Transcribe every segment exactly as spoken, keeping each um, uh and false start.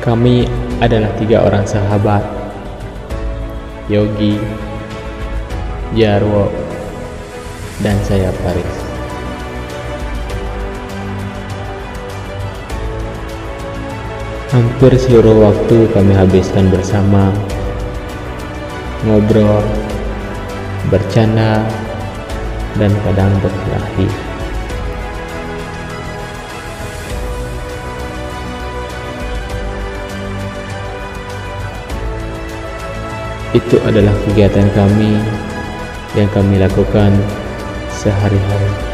Kami adalah tiga orang sahabat, Yogi, Jarwo, dan saya, Faris. Hampir seluruh waktu kami habiskan bersama, ngobrol, bercanda, dan kadang berkelahi. Itu adalah kegiatan kami yang kami lakukan sehari-hari.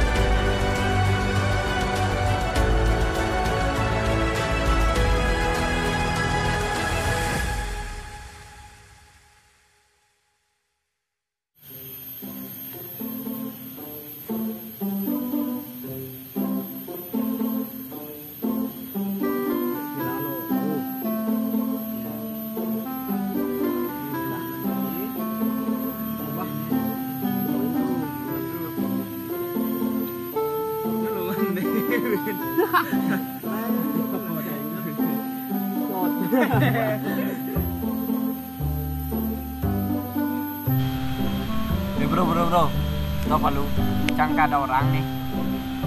Eh, bro, bro, bro. Tau pa lu? Cang kada orang nih.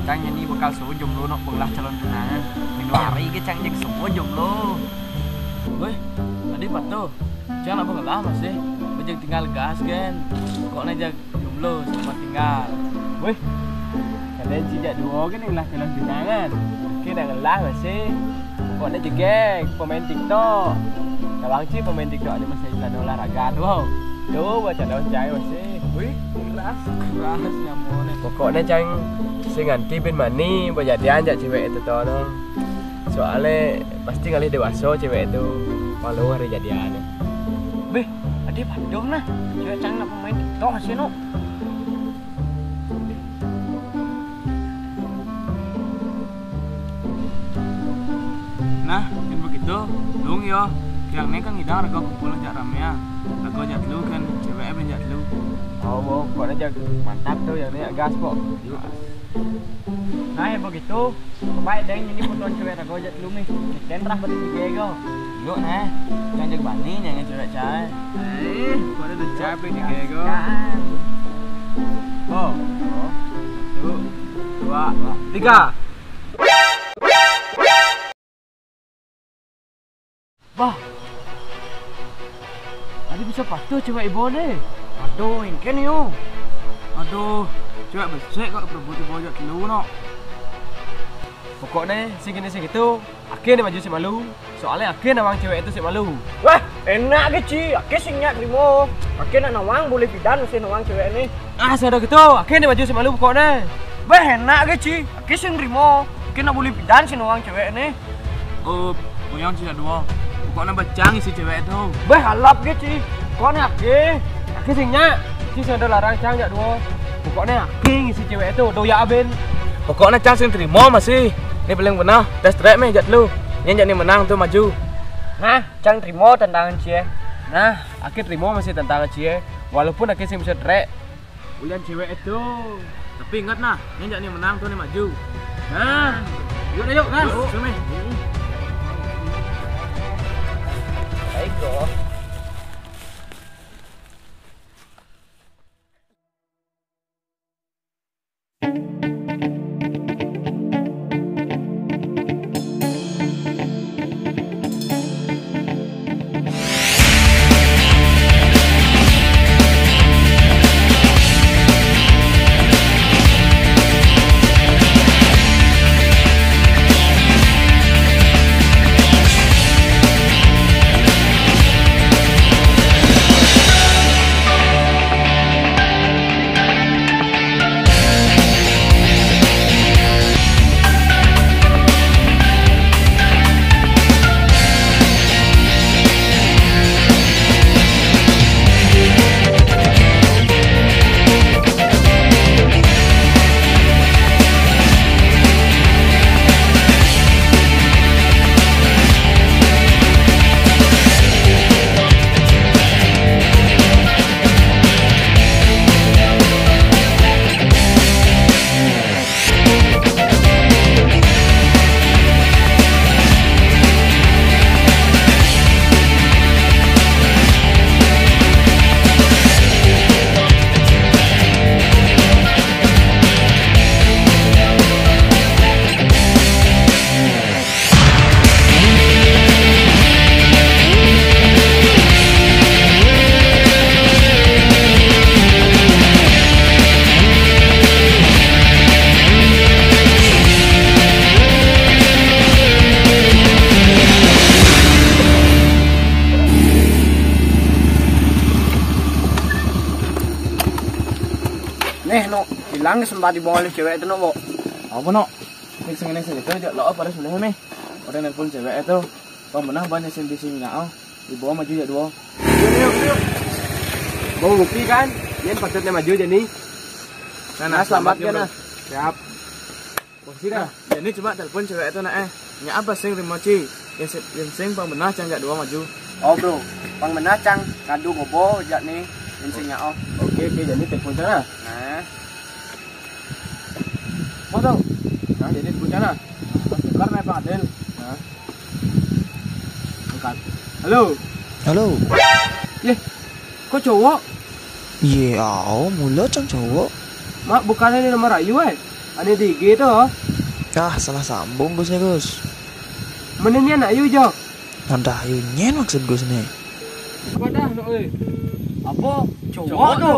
Cang nyani bakal suah jomblo nok pengelah calon tunangan. Minggu hari ke cang jeg suah jomblo. Weh, tadi patuh. Cang nak pengelah masih. Bejeg tinggal gas gen. Kok nak jeg jomblo selamat tinggal. Weh, kalian sijak duo kan yang lah calon tunangan. Oke, nak ngelah masih. Pokoknya jegeg, pemain TikTok. Tawang ci pemain TikTok ada masih iklan olahraga tu. Tuh, baca daun cai masih. Wih, keras. Keras nyamun. Pokoknya cang sing nganti bin mani bejadian jak cewek itu tu no. Soalnya pasti ngalih dewasa cewek itu. Malu hari jadian. Beh, ada padoh nah. Cewek cang nak pemain TikTok sih no. Nah, kan begitu, Lung yo. Kiang ni kan ngidang rego kumpul jak rame ya. Rego jak telu kan, cewek ben jak telu. Oh, bo, kok aja mantap tuh yang ni gas kok. Yuk. Nah, ya begitu. Baik deng ini foto cewek rego jak telu nih. Ken rah berarti tiga ego. Yuk, nah. Yang jak bani, yang cewek cai. Eh, kok ada cai tiga ego. Bo. Satu, dua, tiga. Bah. Tadi bisa patuh cewek ibu ni. Aduh, ingken yo. Aduh, cewek besek kok berebut ibu jak telu no. Pokoknya sing kini sing itu, akhirnya maju si malu. Soalnya akhirnya nawang cewek itu si malu. Wah, enak ge ci. Akhirnya sing nyak terima. Akhirnya nawang boleh pidan si nawang cewek ni. Ah, saya dah gitu. Akhirnya maju si malu pokoknya. Wah, enak ge ci. Akhirnya sing terima. Akhirnya boleh pidan si nawang cewek ni. Oh, puyang sida dua. Pokoknya bacang isi cewek tu. Beh, halap ge ci. Kok ni aki? Aki sing nyak. Ci sing ada larang cang jak dua. Pokoknya aki ngisi cewek tu, doyak abin. Pokoknya cang sing terima masih. Ni paling benah, test track meh jak telu. Nyen jak ni menang tu maju. Nah, cang terima tantangan cie. Nah, aki terima masih tantangan cie. Walaupun aki sing bisa track. Ulian cewek itu. Tapi ingat nah, nyen jak ni menang tu ni maju. Nah, yuk, yuk, nah, yuk. Sini. Baik, bro. Neh, Nok, ilang ke sempat dibawa oleh cewek tu, Nok, Bok. Apa, Nok? Nek sing ngene sing itu aja lo apa sudah nih. Orang nelpon cewek itu. Pang benah ban sing bisi nyak, oh. Dibawa maju ya dua. Yuk, yuk, yuk. Bawa bukti kan? Yen patutnya maju jadi. Nah, nah, selamat ya, nah. Siap. Posisi kan? Nah, jadi coba telepon cewek itu, nak, eh. Nya apa sing rimoci? Yang sing, yang sing pang benah cang jak dua maju. Oh, bro. Pang benah cang kadu gobo jak nih. Yang sing nyak, oh. Oke, oke, jadi telepon sana. Nah. Foto. Nah, jadi telepon sana. Tukar nih, Pak Adil. Nah. Angkat. Halo. Halo. Yeh, kok cowok? Ye, au, mula cang cowok. Mak, bukannya ini nomor Ayu, eh? Ane di I G tu. Ah, salah sambung Gus ni, Gus. Mana ni anak Ayu, Jo? Ada Ayu nyen maksud Gus ni. Wadah, Nok, eh. Apa? Cowok tu.